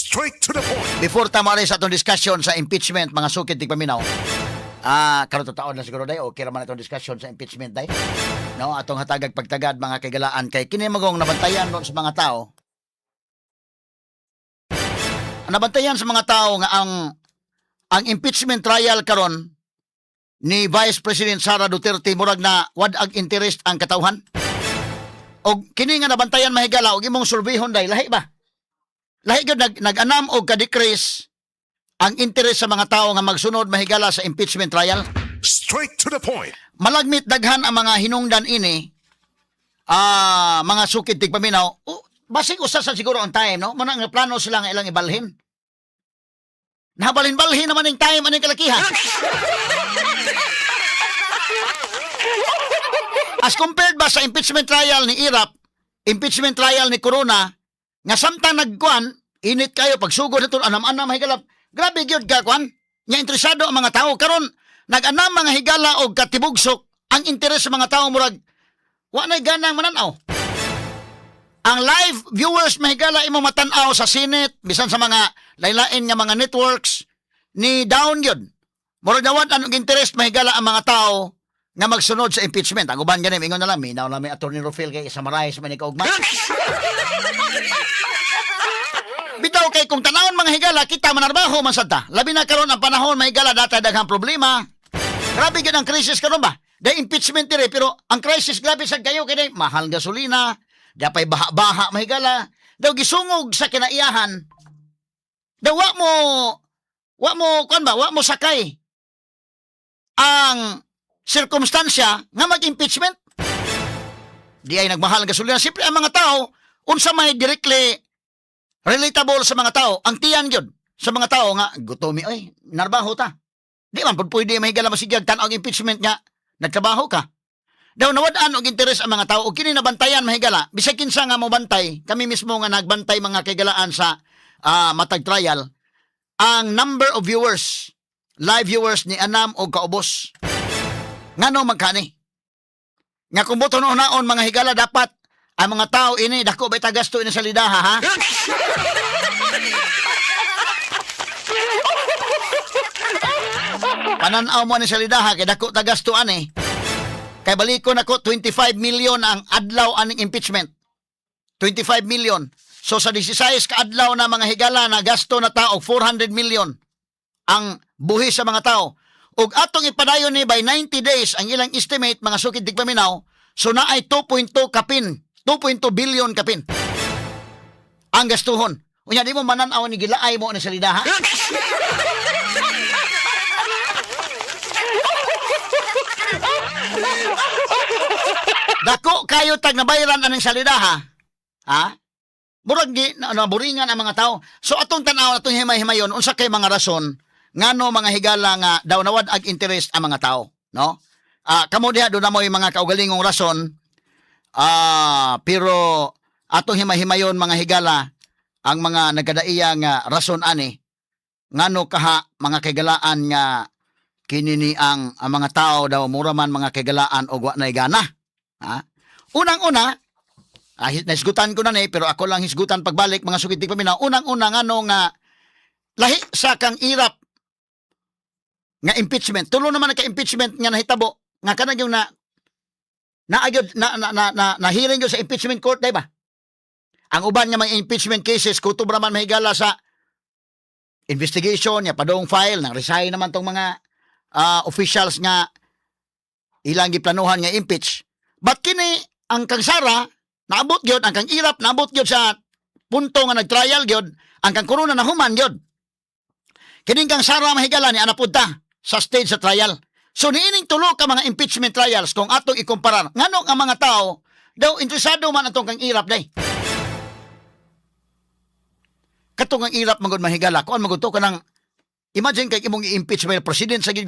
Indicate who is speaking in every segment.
Speaker 1: Straight to the point.
Speaker 2: Before ta sa atong discussion sa impeachment, mga sukit tigpaminaw. Karon taon na siguro day, okay ra man atong discussion sa impeachment day. No, atong hatagag pagtagad, mga kaigalaan, kay kini magong nabantayan ron sa mga tao. Ang nabantayan sa mga tao nga ang impeachment trial karon ni Vice President Sara Duterte murag na wad-ag interest ang katawhan. Og kini nga nabantayan, mahigala, og imong surbihon day, lahi ba? Lahi gyud nag-anam og ka-decrease ang interest sa mga tao nga magsunod, mahigala, sa impeachment trial.
Speaker 1: Straight to the point.
Speaker 2: Malagmit daghan ang mga hinungdan ini, mga sukid tigpaminaw. O, basig usa sa siguro ang time, no? Muna nga plano sila nga ilang ibalhin. Nabalhin-balhin naman ang time aning kalakihan. As compared ba sa impeachment trial ni Erap, impeachment trial ni Corona, nga samtang nagkuan, init kayo pagsugod nito, anam-anam higala. Grabe gyud ka kuan. Nga interesado ang mga tao karon, nag-anam, mga higala, og katibugsok ang interes sa mga tao, murag wa nay ganang mananaw. Ang live viewers, mahigala, imo matan-aw sa Senate, bisan sa mga laylain nga mga networks, ni down yun. Murag nawad anong interest, mahigala, ang mga tao nga magsunod sa impeachment. Ang uban gani ingon na lang, minaw na may Attorney Rufil kay summarize man ni kaugma. Bitaw kay kung tanawon, mga higala, kita manarbaho man sad ta. Labi na karon ang panahon, mahigala, data daghang problema. Grabe gyud ang crisis karon ba? Day impeachment dire, pero ang crisis grabe sad kayo kay day mahal gasolina, dapay baha-baha, mahigala. Daw gisungog sa kinaiyahan. Daw wa mo kuan ba, wa mo sakay ang sirkumstansya nga mag-impeachment. Di ay nagmahal ang gasolina. Siyempre ang mga tao, unsa may directly relatable sa mga tao, ang tiyan gyud sa mga tao nga gutomi oy, narbaho ta. Di man pud pwede, mahigala, masigyag tan ang impeachment nga nagtrabaho ka. Daw nawad-an og interes ang mga tao og kini nabantayan, mahigala, bisag kinsa nga mobantay, kami mismo nga nagbantay, mga kaigalaan, sa matag trial, ang number of viewers, live viewers, ni anam og kaubos. Ngano magkani? Nga kung boto naon, mga higala, dapat ang mga tao ini dako ba tagasto ini sa lidaha, ha? Pananaw mo ni sa lidaha kay dako tagasto ani. Kay balikon ako, 25 million ang adlaw aning impeachment. 25 million. So sa 16 ka adlaw na, mga higala, na gasto na tao 400 million ang buhi sa mga tao. Ug atong ipadayon ni by 90 days ang ilang estimate, mga sukid tigpaminaw, so naay 2.2 kapin, 2.2 billion kapin ang gastuhon. Unya di mo manan-aw ni gilaay mo ni salida, ha? Dako kayo tag nabayran aning salida, ha? Ha? Murag gi na, naburingan ang mga tao. So atong tan-aw, atong himay-himayon unsa kay mga rason ngano, mga higala, nga daw nawad ag interest ang mga tao, no? Kamo diha do na mo'y mga kaugalingong rason. Pero atong himay-himayon, mga higala, ang mga nagkadaiya nga rason ani ngano kaha, mga kaigalaan, nga kini ni ang mga tao daw mura man, mga kaigalaan, og wa nay gana. Ha? Unang-una, nahisgutan ko na ni, pero ako lang hisgutan pagbalik, mga sugid paminaw. Unang-una, ngano nga lahi sa kang Erap nga impeachment. Tulo naman ka impeachment nga nahitabo nga kanang yung na na na na na, na, na hearing yun sa impeachment court, di ba? Ang uban nga mga impeachment cases kutob ra man, mahigala, sa investigation ya padong file nang resign naman tong mga officials nga ilang giplanuhan nga impeach. But kini ang kang Sara naabot gyud, ang kang Erap naabot gyud sa punto nga nag-trial gyud, ang kang Corona nahuman gyud. Kining kang Sara, mahigala, ni anapud ta sa stage sa trial. So niining tulo ka mga impeachment trials, kung atong ikumparar, ngano ang mga tao daw interesado man atong kang Erap day? Katong ang Erap magud, mahigala, kuan magud to, kanang imagine kay imong i-impeach may president sa gid,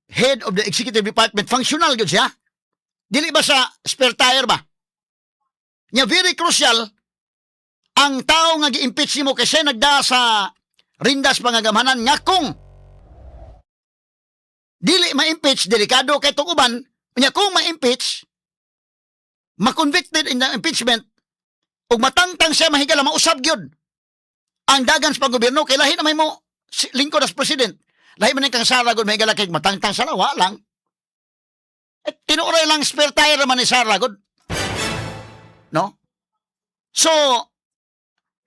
Speaker 2: head of the executive department, functional gyud siya. Dili ba sa spare tire ba? Nya very crucial ang tao nga gi-impeach nimo kay siya nagdaa sa rindas pangagamhanan nga kung dili ma-impeach, delikado kay tong uban. Nya kung ma-impeach, ma-convicted in the impeachment ug matangtang siya, mahigala, mausab gyud. Ang dagan sa panggobyerno kay lahi na may mo lingkod as president. Lahi man kang Sara gud, may gala kay matangtang sala wa lang. Eh, tinuoray lang spare tire man ni Sara gud. No? So,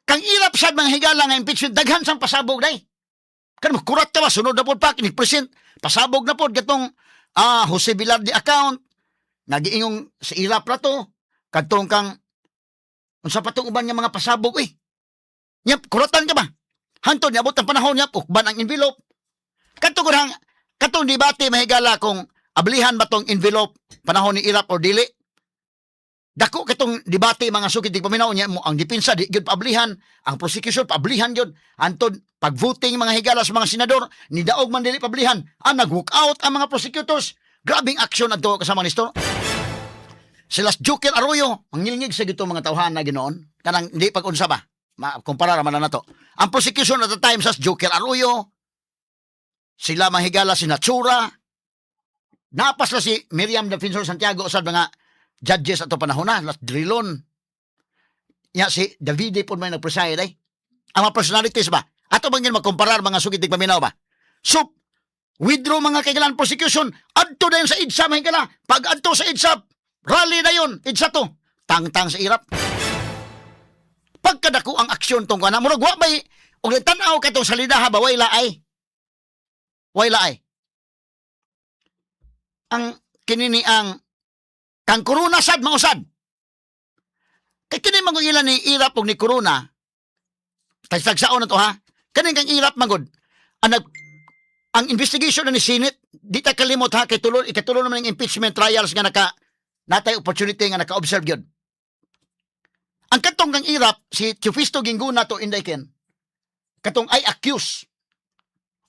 Speaker 2: kang Erap sad, mga higala, nga impeachment, daghan sang pasabog day. Kan kurat ka ba sunod na pod pa kini present pasabog na pod katong Jose Velarde account nga giingong sa Erap ra to, kadtong kang unsa pa tong uban nga mga pasabog eh. Nyap, kuratan ka ba? Hantod niabot ang panahon, nyap, ukban ang envelope. Kadto gud katong debate, mahigala, kung ablihan ba tong envelope panahon ni Erap or dili. Dako katong debate, mga sukid tigpaminaw niya mo, ang depensa di gyud paablihan, ang prosecution paablihan gyud. Antod pag voting, mga higala, sa mga senador, nidaog man dili pablihan. Ang nag-walk out ang mga prosecutors. Grabing action adto kasama ni Nestor. Sila Joker Arroyo, mangilngig sa gito mga tawhan na ginoon. Kanang hindi pag unsa ba? Ma kumpara ra man na nato. Ang prosecution at the time sa Joker Arroyo, sila, mahigala, si Nachura, napas na si Miriam Defensor Santiago sa mga judges ato panahon na, Las Drilon. Ya si Davide po may nag-preside ay. Ang mga personalities ba? Ato bang yun magkumparar, mga sugid paminaw ba? So, withdraw, mga kaigalan, prosecution, adto na yun sa EDSA, mga higala. Pag adto sa EDSA, rally na yun, EDSA to. Tangtang sa Erap. Pagkadako ang aksyon tong kana, murag wa may og tan-aw katong salida ha ba, way laay. Way laay. Ang kinini ang kang Corona sad mausad. Kay kini man ila ni Erap og ni Corona. Tagtagsaon na to ha. Kaning kang Erap magod. Ang investigation na ni Senate, di ta kalimot ha, kay tulo, ikatulo naman ang impeachment trials nga naka natay opportunity nga naka-observe yun. Ang katong kang Erap, si Teofisto Guingona to, Inday Ken, katong I accuse.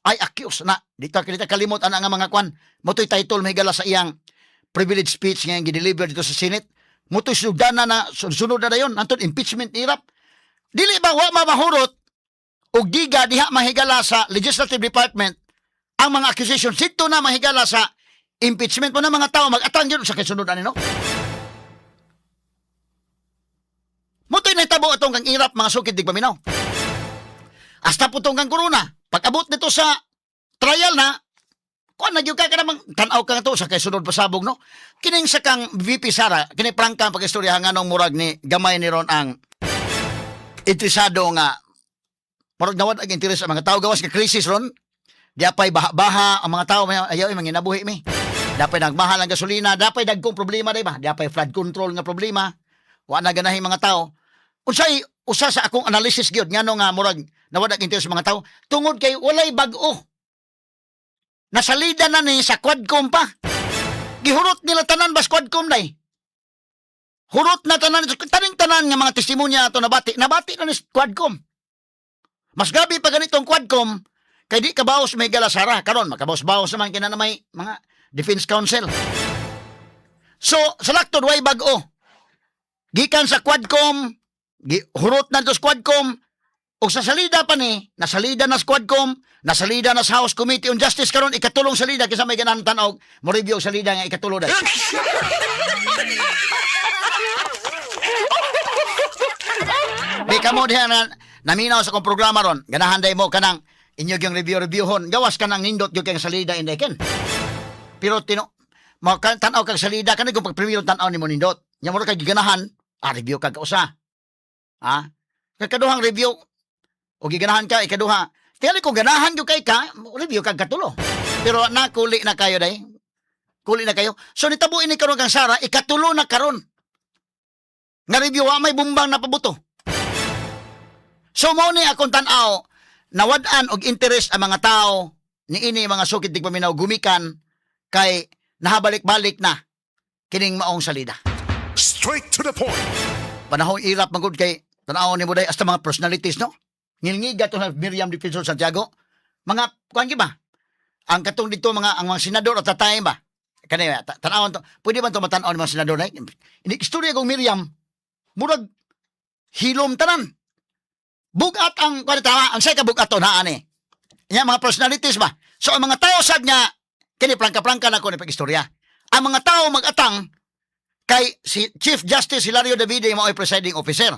Speaker 2: I accuse na. Di ta kalimot ana nga mga kwan. Motoy title, mahigala, sa iyang privilege speech nga gideliver dito sa Senate. Motoy sugdana na sunod na dayon antod impeachment ni Erap. Dili ba wa mamahurot og giga diha, mahigala, sa legislative department ang mga accusation sidto na, mahigala, sa impeachment mo na mga tao mag-atang yun sa kasunod ani, no? Motoy nahitabo atong kang Erap, mga sukid tigpaminaw. Hasta po tong kang Corona. Pag abot nito sa trial na, kuan na gyud ka namang tan-aw ka nga to sa kay sunod pasabog, no? Kining sa kang VP Sara, kini prangka ang pag-istorya nganong murag ni gamay ni ron ang interesado nga murag nawad ang interes sa mga tao gawas nga krisis ron. Di apay baha-baha ang mga tao may ayaw ay manginabuhi mi. Dapay nagmahal ang gasolina, dapay dagkong problema di ba? Dapay flood control nga problema. Wa na ganahi mga tao. Unsay usa sa akong analysis gyud ngano nga murag nawad ang interes sa mga tao tungod kay walay bag-o. Nasalida na ni sa Quadcom pa. Gihurot nila tanan bas Quadcom day. Hurot na tanan, taning tanan nga mga testimonya ato nabati, nabati na ni Quadcom. Mas gabi pa ganitong Quadcom kay di kabaos may galasara karon, makabaos-baos naman kina na may mga defense counsel. So, sa laktod way bag-o. Gikan sa Quadcom, hurot na to sa Quadcom, ug sa salida pa ni, nasalida na sa Quadcom, nasalida na sa House Committee on Justice karon ikatulong salida kinsa may ganahan tan-aw mo review og salida nga ikatulo day. Di kamo diha na naminaw sa akong programa ron, ganahan day mo kanang inyo yung review-reviewhon, gawas ka nang nindot yung kang salida, Inday Ken. Pero tino, maka tan-aw kag salida kanang kung pag primero tan-aw nimo nindot. Nya mo kay giganahan, review kag kausa. Ha? Kakaduhang review o giganahan ka ikaduha. Tingali kung ganahan gyud kay ka, review kag katulo. Pero na kuli na kayo day. Kuli na kayo. So nitabo ini karon kang Sara, ikatulo na karon. Nga review wa may bumbang na pabuto. So mao ni akong tan-aw, nawad-an og interest ang mga tao niini, mga sukid tigpaminaw, gumikan kay nahabalik-balik na kining maong salida.
Speaker 1: Straight to the point.
Speaker 2: Panahon Erap man gud kay tan-aw nimo day hasta mga personalities, no? Ngilngiga to na Miriam Defensor Santiago. Mga kuan gi ba? Ang katong dito mga ang mga senador at time ba? Kani tan-awon to. Pwede ba to matan-aw ni mga senador na? Ini istorya kong Miriam, murag hilom tanan. Bugat ang kuan tama, ang say ka bugat to naa ni. Nya mga personalities ba? So ang mga tao sad nga kini prangka-prangka na ko ni pag-istorya. Ang mga tao mag-atang kay si Chief Justice Hilario Davide mao ay presiding officer.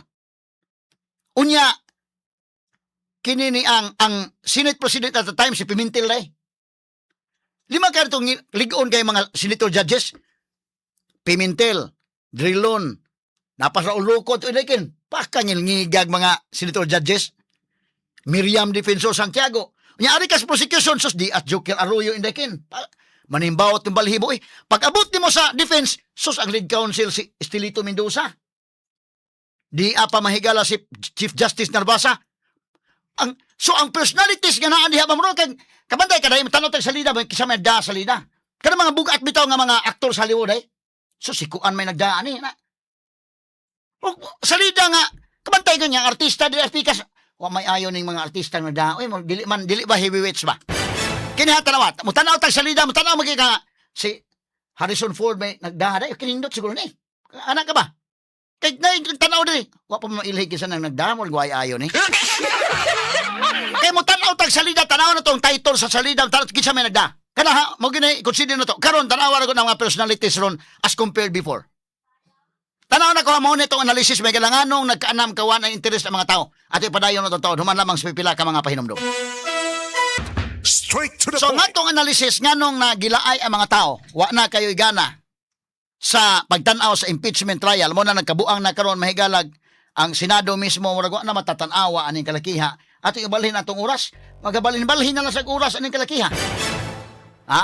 Speaker 2: Unya, Kini ni ang Senate President at the time, si Pimentel day. Lima ka itong ligon kay mga senator judges. Pimentel, Drilon, napas Raul Roco, ito ilikin. Pakangilngigag mga senator judges. Miriam Defensor Santiago. Nya ari kas prosecution sus di at Joker Arroyo indekin. Manimbawot ng balhibo eh. Pag abot nimo sa defense, sus, ang lead counsel si Estelito Mendoza. Di apa mahigala si Chief Justice Narvasa. So ang personalities nga naa diha ba mo kay kabantay ka dahil tanaw tag salida ba kinsa may da salida. Kana mga bugat bitaw nga mga aktor sa Hollywood ay. So si kuan may nagdaan eh na. O, salida nga kabantay ko niya artista di pikas wa may ayon ning mga artista nga da. Uy, dili man dili ba heavyweights ba? Kini ha tanawa, mo tanaw tag salida, mo tanaw magi ka si Harrison Ford may nagdaha dai kinindot siguro ni. Anak ka ba? Kay na tanaw diri. Wa pa mo ilhig kinsa nang nagdaha mo way ayon ni. Kay mo tanaw tag salida, tanaw na tong title sa salida, tanaw kinsa may nagda. Kana ha, mo gini consider na to. Karon tanawa ra ko ng mga personalities ron as compared before. Tanaw na ko mao nitong analysis may nganong nagkaanam kawan ang interes ng mga tao. At ipadayon na to taon human lamang sa pipila ka mga pahinumdum.
Speaker 1: Straight to the
Speaker 2: So
Speaker 1: point.
Speaker 2: nga tong analysis nganong nagilaay ang mga tao, wa na kayo'y gana sa pagtan-aw sa impeachment trial mo na nagkabuang na karon mahigalag ang Senado mismo murag wa na matatan-awa aning kalakiha. Ato ibalhin atong oras, magabalhin-balhin na lang sa oras aning kalakiha. Ha?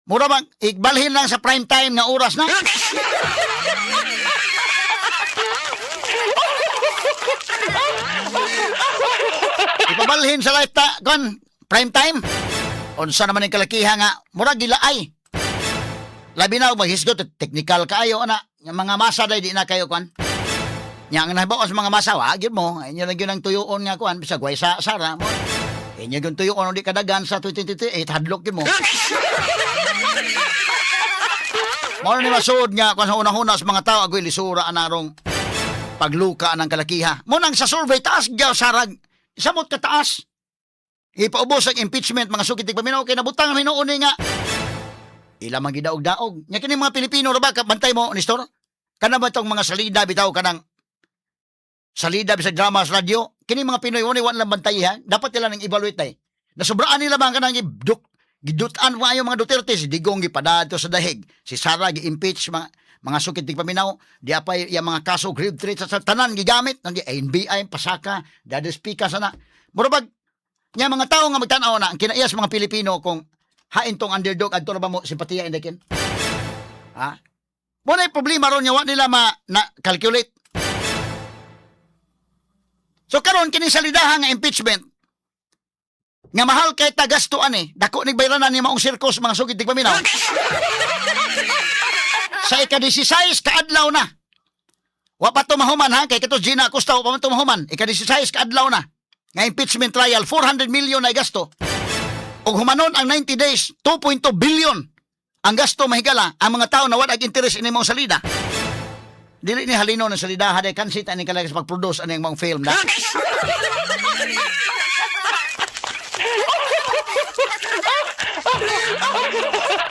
Speaker 2: Mura bang igbalhin lang sa prime time nga oras na? Ipabalhin sa life ta kon prime time. Unsa naman ang kalakiha nga murag gilaay. Labi na og maghisgot technical kaayo ana nga mga masa day di na kayo kwan. Nya ang nahibaw sa mga masa wa gyud mo inyo lang gyud ang tuyoon nga kwan bisag way sa sara mo. Inyo gyud tuyoon di kadagan sa 2028 hadlok gyud mo. Mao ni masuod nga kwan sa unang-una sa mga tao agoy lisura anarong pagluka ng kalakiha. Mo nang sa survey taas gyud sarag samot ka taas. Ipaubos ang impeachment mga sukit paminaw kay nabutang hinuon ni nga ila man gidaog-daog. Nya kini mga Pilipino ra ba bantay mo Nestor? Kana ba tong mga salida bitaw kanang salida bisag drama sa radyo? Kini mga Pinoy wala lang bantay ha. Dapat nila nang evaluate ay. Nasobraan nila ba kanang giduk gidutan wa ayo mga Duterte si Digong gipadadto sa dahig, si Sara gi-impeach mga sukit tig paminaw di apay iya mga kaso grave threat sa tanan gigamit nang NBI pasaka dada speaker sana mura bag nya mga tao nga magtan-aw na ang kinaiya sa mga Pilipino kung hain tong underdog adto ra ba mo simpatiya indekin ha mo na problema ron nga wa nila ma na calculate. So karon kini salidaha nga impeachment nga mahal kay tagastuan eh dako ni bayranan ni maong sirkos mga sugid tig paminaw sa ika-16 kaadlaw na. Wa pa to mahuman ha kay kato Gina Acosta wa pa man to mahuman. Ika-16 kaadlaw na nga impeachment trial 400 million na gasto. Ug humanon ang 90 days 2.2 billion ang gasto mahigala ang mga tao na wala ag interes ini mong salida. Dili ni halino ng salida haday kansit ani kalagay sa pag-produce ani mong film na.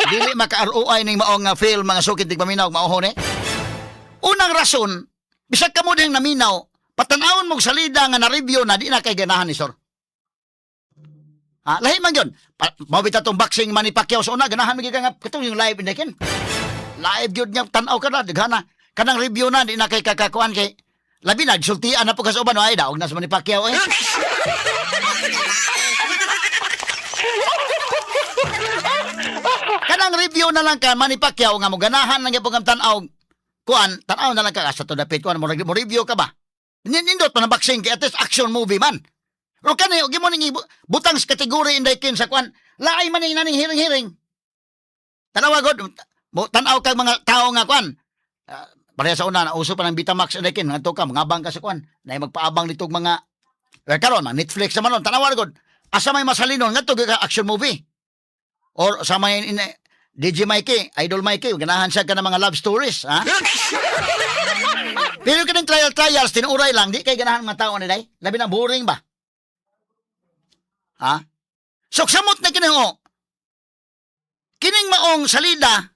Speaker 2: Dili maka-ROI ning maong nga film mga sukit tig paminaw mao ni. Unang rason, bisag kamo dihang naminaw, patan-awon mong salida nga na-review na di na kay ganahan ni sir. Ha, lahi man yun. Mao bitaw tong boxing Manny Pacquiao sa una, ganahan man gyud ka nga katong yung live indekin. Live gyud niya tan-aw ka na daghana. Kanang review na di na kay kakakuan kay labi na sultian na po ka sa uban ay daog na sa Manny Pacquiao eh. Kanang review na lang ka Manny Pacquiao nga mo ganahan lang gyud ang tan-aw kuan tan-aw na lang ka sa to dapit kuan mo, mo review ka ba? Nindot pa ng boxing kay at least action movie man. Pero kani og mo ning butang sa kategory inday kin sa kuan, laay man ning naning hiring-hiring. Tanawa god mo tan-aw kag mga tao nga kuan. Pareha sa una na uso pa ng Betamax inday kin ngadto ka mangabang ka sa kuan, nay magpaabang ditog mga eh, karon man Netflix naman nun tanawa god. Asa may masalinon ngadto gyud ka action movie. Or sa may in, DJ Mikey, Idol Mikey, ganahan siya ka ng mga love stories, ha? Pero kining trial trials, tinuray lang, di kay ganahan mga tao ni day. Labi na boring ba? Ha? So, samot na kini oh. Kining maong salida,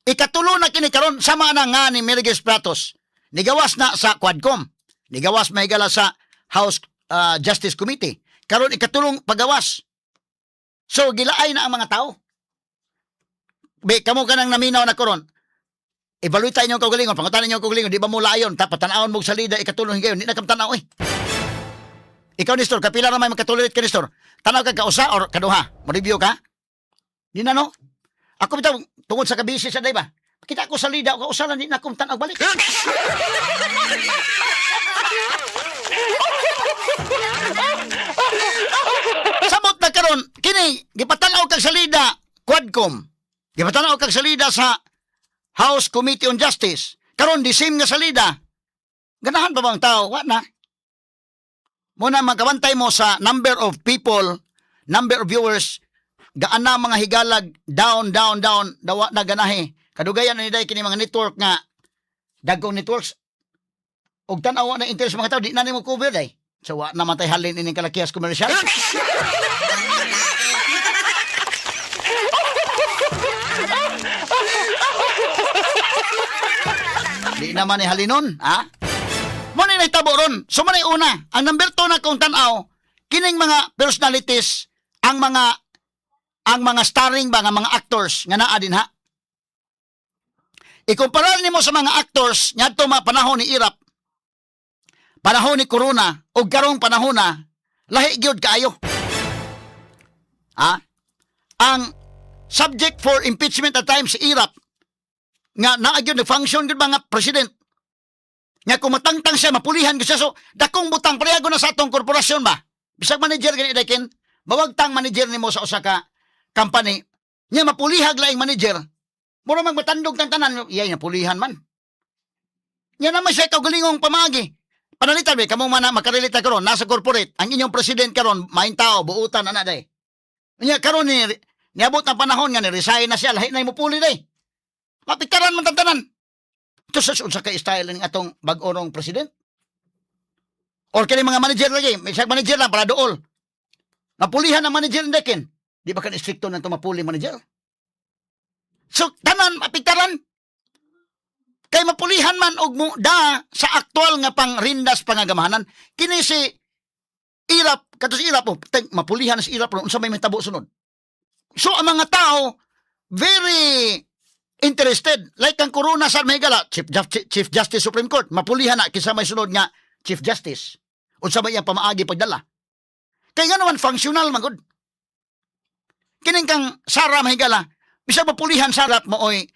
Speaker 2: ikatulo na kini karon sama na nga ni Mirges Pratos. Nigawas na sa Quadcom. Nigawas mahigala sa House Justice Committee. Karon ikatulong pagawas. So gilaay na ang mga tao. Be, kamo ka nang naminaw na karon. Evaluate tayo inyong kaugalingon, pangutanan inyong kaugalingon, di ba mo layon, tapat tanawon mo salida, ikatulong higayon, di na kam tanaw eh. Ikaw, Nestor, kapila na may makatolerate ka, Nestor. Tanaw ka kausa or kaduha? Mo-review ka? Di na, no? Ako bitaw, tungod sa kabisi sa day ba? Kita ko salida o kausa lang, di na akong tanaw balik. Samot na karon kini gipatanaw kag salida Quadcom. Gipatanaw kag salida sa House Committee on Justice. Karon di same nga salida. Ganahan pa bang tao? Wa na. Muna magkabantay mo sa number of people, number of viewers, gaan na mga higalag, down, down, down, dawa na ganahe. Kadugayan na ni day kini mga network nga dagkong networks og tan-aw na interest mga tao di na nimo cover day. So wa na man tay halin ining kalakihas commercial. Di naman ni halinon, ha? Mo ni nahitabo ron. So mo una, ang number 2 na kung tan-aw, kining mga personalities, ang mga starring ba nga mga actors nga naa din ha. Ikumpara nimo sa mga actors ngadto mga panahon ni Erap, panahon ni Corona ug karong panahon na lahi gyud kaayo. Ha? Ang subject for impeachment at times si Erap nga naa gyud nag-function gyud mga president nga kung matangtang siya mapulihan gyud siya, so dakong butang pareho na sa atong korporasyon ba, bisag manager gani dakin mawagtang manager nimo sa usa ka company nya mapulihag laing manager, mura mag matandog tang tanan, iyay napulihan man nya naman siya kaugalingong pamaagi. Panalitan be kamo man na makarelate na karon nasa corporate ang inyong president karon main tao buutan ana day nya karon ni niabot ang panahon nga ni resign na siya, lahi na mupuli day, mapiktaran man tanan. Ito sa unsa ka style ning atong bag-orong president? Or kini mga manager lagi, may isang manager lang para dool. Napulihan ang manager dekin. Di ba kan istrikto nang mapuli manager? So tanan mapiktaran. Kay mapulihan man og mo da sa aktual nga pangrindas pangagamahanan kini si Erap, kato si Erap oh, teng, mapulihan si Erap unsa may mahitabo sunod. So ang mga tao very interested. Like ang Corona sa may gala, Chief Justice Supreme Court, mapulihan na kinsa may sunod nga Chief Justice. Unsa may iyang pamaagi pagdala. Kay nga naman functional man gud. Kining kang Sara mahigala, bisag mapulihan Sara mooy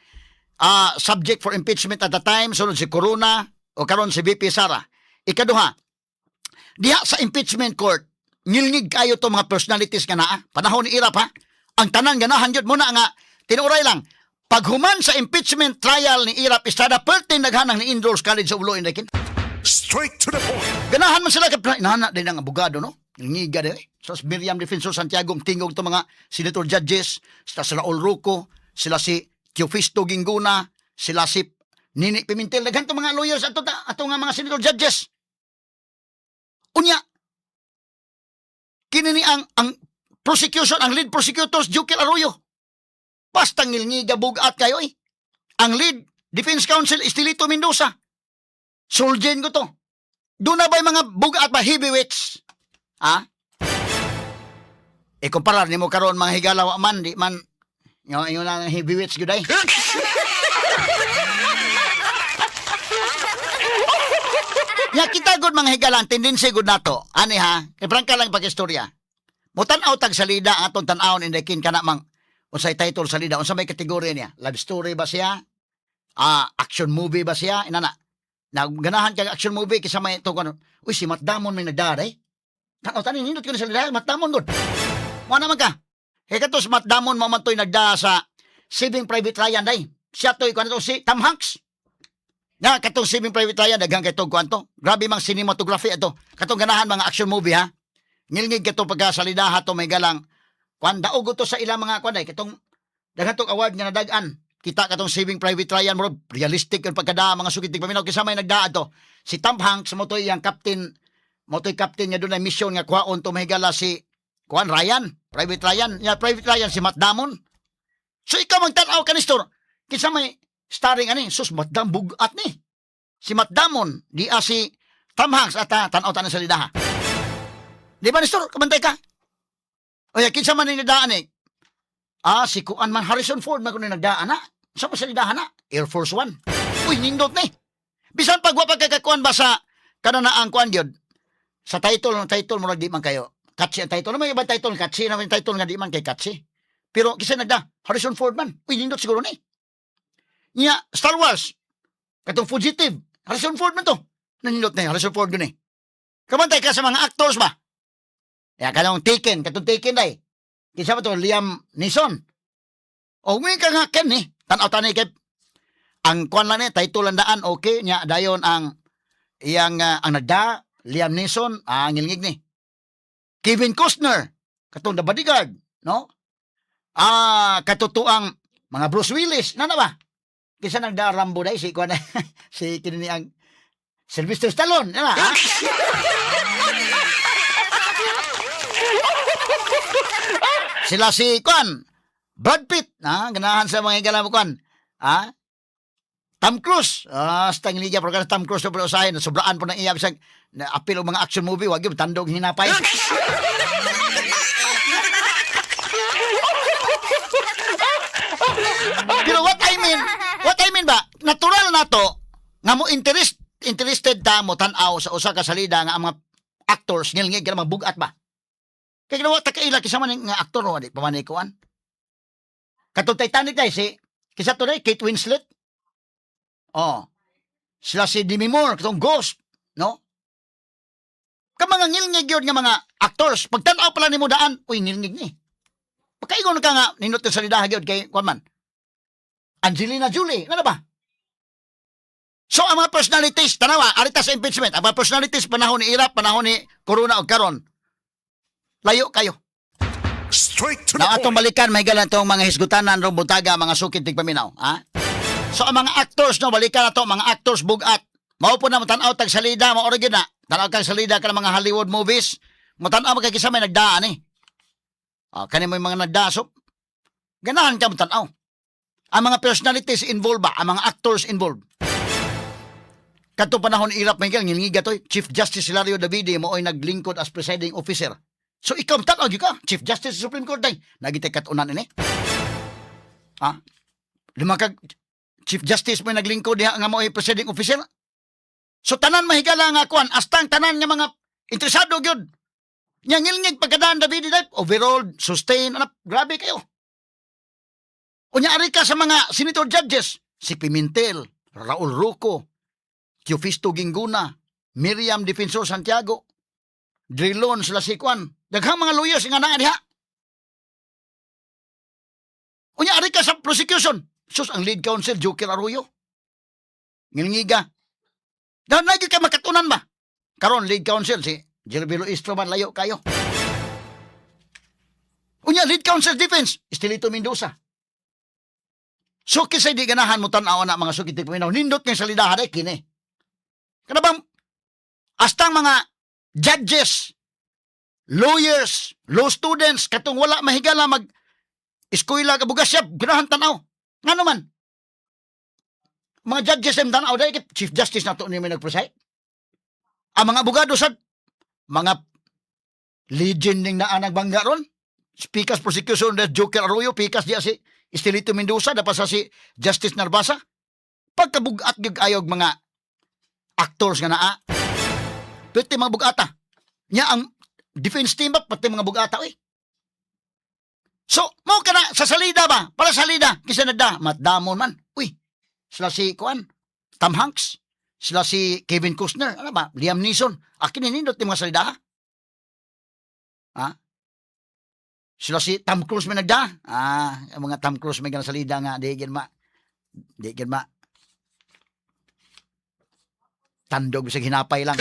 Speaker 2: subject for impeachment at the time, sunod si Corona o karon si VP Sara. Ikaduha, diha sa impeachment court, ngilngig kayo to mga personalities nga naa. Panahon ni Erap ha. Ang tanan ganahan gyud mo na nga tinuray lang. Paghuman sa impeachment trial ni Erap Estrada, perting naghanang ni enroll sa College of Law in Dakin.
Speaker 1: Straight to the point.
Speaker 2: Ganahan man sila kay nana din ang abogado no. Ngiga din eh. So Miriam Defensor Santiago tingog to mga senator judges, sila sila Raul Roco, sila si Teofisto Guingona, sila si Nini Pimentel, daghan to mga lawyers ato ta, ato nga mga senator judges. Unya kini ni ang prosecution, ang lead prosecutors Jokel Arroyo. Basta ngilngiga bugat kayo eh. Ang lead defense counsel Estelito Mendoza. Solgen ko to. Doon na ba'y mga bugat ba heavyweights? Ha? E kumpara nimo karon mga higala wa man di man yo yo na ang heavyweights gyud ay. Nya kita gud mga higala ang tendency gud nato. Ani ha, kay prangka lang pag-istorya. Mutan-aw tag salida ang atong tan-awon in kin kana mang unsay title salida, unsa may kategorya niya? Love story ba siya? Ah, action movie ba siya? Inana. Na ganahan kag action movie kaysa may ito ano. Uy, si Matt Damon may nagdaray. Tanaw tanin nindot ko na salida, Matt Damon gud. Mo naman ka. Kay kato si Matt Damon mo man to'y nagda sa Saving Private Ryan day. Siya to'y kuan to si Tom Hanks. Na katong Saving Private Ryan daghang kay tog kuan to. Grabe mang cinematography ato. Katong ganahan mga action movie ha. Ngilngig kato pagka salidaha to may galang kuan daog to sa ilang mga kuan day katong daghan tong award nga nadag-an. Kita katong Saving Private Ryan bro, realistic yung pagkadaa mga sugid paminaw kinsa may nagdaa to. Si Tom Hanks mo to'y ang captain, mo to'y captain nga dunay mission nga kuhaon to mahigala si kuan Ryan, Private Ryan. Ya Private Ryan si Matt Damon. So ikaw magtan-aw ka Nestor, kinsa may starring ani sus Matt Damon bugat ni. Si Matt Damon di si Tom Hanks at tan-aw tanan sa lidaha. Di ba, Nestor? Kabantay ka? Oya, kinsa man ni nagdaan eh? Ah, si Kuan man, Harrison Ford man kuno nagdaan na. Sa pa sa nidahan na? Air Force One. Uy, nindot ni. Bisan pag wa pa kay kakuan ba sa kanana ang kuan gyud. Sa title, ang title mo di man kayo. Katsi ang title. Ano may ibang title? Katsi na may title nga di man kay Katsi. Pero kisa nagda, Harrison Ford man. Uy, nindot siguro ni. Nya, Star Wars. Katong Fugitive. Harrison Ford man to. Nanindot na Harrison Ford yun eh. Kabantay ka sa mga actors ba? Ya, kanong Taken. Katong Taken day. Kinsa ba to? Liam Neeson. O, ngayon ka nga, Ken eh. Tanaw tanay kay ang kuan lang ni, title lang daan, okay. Nya, dayon ang iyang, ang nagda, Liam Neeson, ang ngilngig ni. Kevin Costner, katong The Bodyguard, no? Ah, katutuang mga Bruce Willis, na na ba? Kinsa nagda Rambo day si kuan si kini ang Sylvester Stallone, na ba? Ah? Sila si kuan Brad Pitt, ganahan sa mga higala mo kuan. Ah? Tom Cruise. Ah, sa tangiliga pero Tom Cruise na usahin, sobraan po ng iya bisag na apil og mga action movie, wag gyud tandog hinapay. Pero what I mean ba, natural na to nga mo interested ta mo tan-aw sa usa ka salida nga ang mga actors ngilngig ka mga bugat ba. Kay ginawa ta kaila kinsa man nga aktor no, di pa man ni kuan. Katong Titanic day si kinsa to day Kate Winslet. Oh. Sila si Demi Moore katong Ghost, no? Ka mga ngilngig yun nga mga actors, pagtan-aw pala nimo daan, uy ngilngig ni. Pagkaingon ka nga nindot sa salida gyud kay kuan man. Angelina Jolie, ano ba? So ang mga personalities, tanawa, arita sa impeachment, ang mga personalities panahon ni Irap, panahon ni Corona og karon. Layo kayo.
Speaker 1: Straight to the
Speaker 2: Na atong
Speaker 1: point.
Speaker 2: balikan mahigala itong mga hisgutanan rong butaga mga sukid tigpaminaw, ha? So ang mga actors no, balikan na to, mga actors bugat. Mao po na matan-aw tag salida, mao ra gyud na. Tan-aw kag salida ka ng mga Hollywood movies, matan-aw kay kinsa may nagdaan eh. Ah, kani mo yung mga nagdaan. So, ganahan ka mo tan-aw. Ang mga personalities involved ba? Ang mga actors involved. Kadto panahon Irap Miguel, ngilngiga toy, Chief Justice Hilario Davide mo oy naglingkod as presiding officer. So ikaw tan-aw gyud ka, Chief Justice sa Supreme Court day. Nagitay kat-unan ini. Ha? Lima ka Chief Justice mo naglingkod diha nga mo presiding officer. So tanan mahigala nga kuan, astang tanan nga mga interesado gyud. Nya ngilngig pagkadaan Davide day, overall sustain, ano, grabe kayo. Unya ari ka sa mga senator judges, si Pimentel, Raul Roco, Teofisto Ginguna, Miriam Defensor Santiago, Drilon sila si Kwan. Daghang mga lawyers nga naa diha. Unya ari ka sa prosecution. Sus, ang lead counsel Joker Arroyo. Ngilngiga. Dahil na gyud kay makatunan ba? Karon lead counsel si Jervilo Istro man layo kayo. Unya lead counsel defense Estelito Mendoza. So kisay di ganahan mo tan-aw na mga sukit paminaw, nindot kay salidahan ay kini. Kana bang astang mga judges, lawyers, law students katong wala mahigala mag eskwela ka bugas ganahan tan-aw. Ngano man? Mga judges em tan-aw dahil kay Chief Justice nato ni may nag-preside. Ang mga abogado sa mga legend ning naa nagbangga ron. Pikas prosecution na Joker Arroyo, pikas diya si Estelito Mendoza, dapat sa si Justice Narvasa. Pagkabugat gyud ayog mga actors nga naa. Pwede mga bugata. Nya ang defense team ba pati mga bugata oy. So, mo ka na sa salida ba? Para salida kinsa nagda Matt Damon man. Uy, sila si kuan, Tom Hanks, sila si Kevin Costner, ano ba? Liam Neeson. Akin nindot yung mga salida ha? Ha? Sila si Tom Cruise may nagda. Ah, ang mga Tom Cruise may ganang salida nga di gid ma tandog bisag hinapay lang.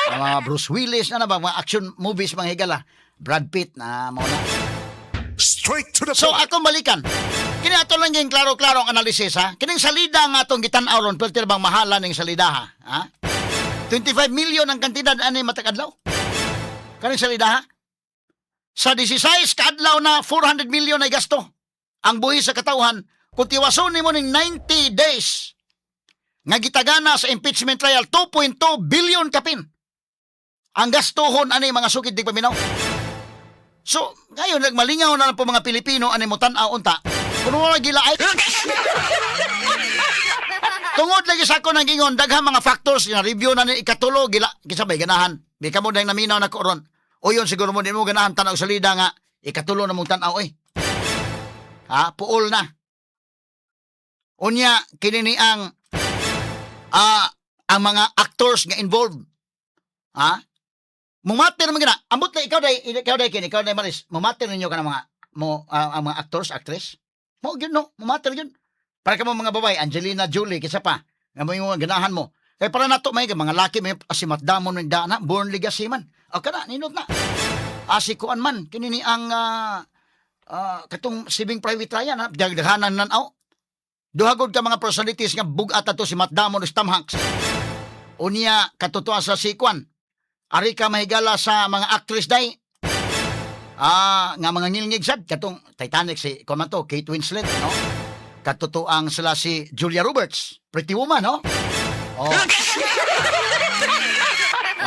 Speaker 2: Ang mga Bruce Willis, ano ba, mga action movies, mga higala. Brad Pitt, na mao na.
Speaker 1: Straight to the
Speaker 2: So
Speaker 1: point.
Speaker 2: akong balikan. Kini ato lang yung klaro-klaro ang analysis ha. Kining salida nga atong gitan-aw ron, pwede bang mahala ning salida ha? Ha? 25 million ang kantidad ani matag adlaw. Kaning salida ha? Sa 16 kaadlaw na 400 million ay gasto. Ang buhi sa katawhan, kung tiwason nimo ning 90 days. Nga gitagana sa impeachment trial, 2.2 billion kapin. Ang gastuhon ani, mga sukid tigpaminaw. So, ngayon nagmalingaw na lang po mga Pilipino ani mo tan-aw unta. Kuno wala gila ay tungod lagi sa ako nang ingon, daghang mga factors na review na ni ikatulo gila kinsa bay ganahan. Di ka mo dahil naminaw na ko ron. O yun siguro mo di mo ganahan tan-aw sa lida nga ikatulo na mong tan-aw oy. Ha, puol na. Unya kini ni ang mga actors nga involved. Ha? Mumatter man gina. Ambot na ikaw day kin, ikaw day Maris. Mumatter ninyo ka ng mga mo ang mga actors, actress. Mo gyud no, mumatter gyud. Para kamo mga babae, Angelina Jolie kisa pa. Nga mo yung ganahan mo. Kay para nato may mga laki may si Matt Damon man dana, Born Legacy man. O kana ninot na. Si kuan man kini ni ang katong Saving Private Ryan ha, daghanan nan aw. Duha gud ka mga personalities nga bug-at ato, si Matt Damon ug si Tom Hanks. Unya katutuan sa si kuan. Ari ka mahigala sa mga actress day. Nga mga ngilngig sad katong Titanic, si kuan man to, Kate Winslet, no? Katotoang sila si Julia Roberts, Pretty Woman, no? Oh.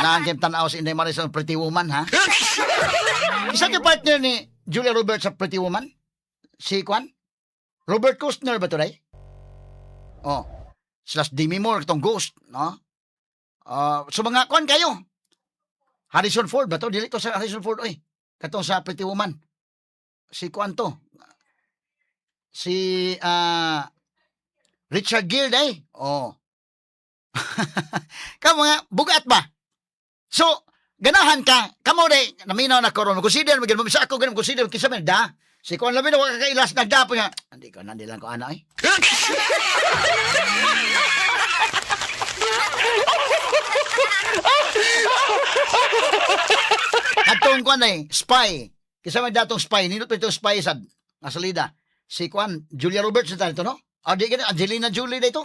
Speaker 2: Naan kayong tanaw si Inday Maris ang Pretty Woman, ha? Isa kay partner ni Julia Roberts sa Pretty Woman? Si kuan? Robert Kostner ba to, day? Oh. Slash Demi Moore, itong Ghost, no? So mga kuan kayo. Harrison Ford ba to? Dili to sa Harrison Ford, oy. Katong sa Pretty Woman. Si kuan to. Si Richard Gere day. Oh. Kamo nga bugat ba? So, ganahan ka, kamo day, naminaw na ko ron, consider mo, ganun, sa ako, ganun, consider, kinsa man, da, si kuan labi na, wala kakailas, nagda po nga, hindi ko, nandi lang ko, ana, eh. Katong kuan ay, spy. Kinsa man datong spy, nindot pa itong spy sad, nga salida. Si kuan, Julia Roberts na ito, no? Ah, di ganun, Angelina Jolie na ito.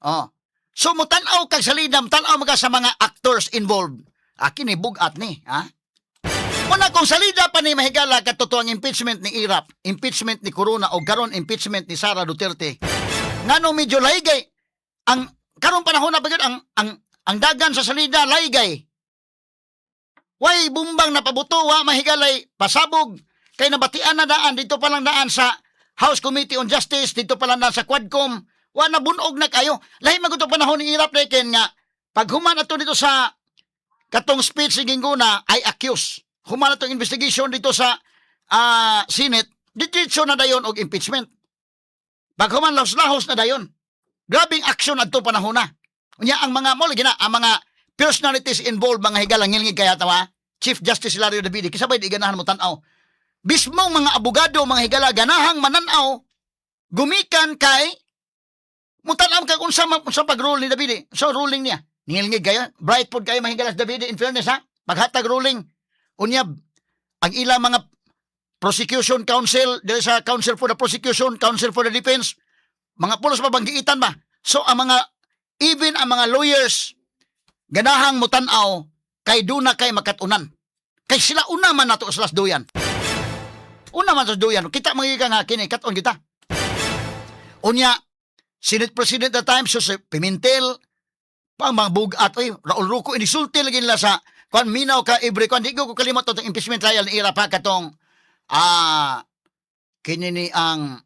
Speaker 2: Oh. So mutan-aw kag salida, mutan-aw ka sa mga actors involved. Akin ni bugat ni, ha? Muna kung salida pa ni mahigala katotoo ang impeachment ni Erap, impeachment ni Corona o karon impeachment ni Sara Duterte. Ngano medyo laygay ang karon panahon na ba gyud ang dagan sa salida laygay. Way bumbang napabuto wa mahigalay pasabog kay nabatian na daan dito pa lang daan sa House Committee on Justice, dito pa lang daan sa Quadcom, wa na bunog na kayo. Lahi man gud panahon ni Erap Leken nga paghuman ato dito sa katong speech ni Guingona, "I accuse." Human atong investigation dito sa Senate, diretso na dayon og impeachment. Paghuman lahos-lahos na dayon. Grabing action adto panahon na. Unya ang mga mo lagi na ang mga personalities involved, mga higala, ngilngig kaya tawa. Chief Justice Hilario Davide, kinsa bay di ganahan mo tan-aw? Bismong mga abogado, mga higala, ganahang mananaw gumikan kay mutan-aw kag unsa pag-rule ni Davide. So ruling niya. Ngilngig kayo. Bright pod kayo mahigala sa Davide, in fairness ha. Paghatag ruling. Unya ang ilang mga prosecution counsel diri sa counsel for the prosecution, counsel for the defense, mga pulos mabanggiitan ba? So ang mga even ang mga lawyers ganahang mutan-aw kay duna kay makatunan. Kay sila una man nato sa duyan. Una man sa duyan. Kita mga nga kini kat-on kita. Unya Senate President at the time so si Pimentel pa ang mga bugat oy, Raul Roco, inisulti lagi nila sa kuan, minaw ka every kuan. Di ko kalimot tong impeachment trial ni Erap pa katong kini ni ang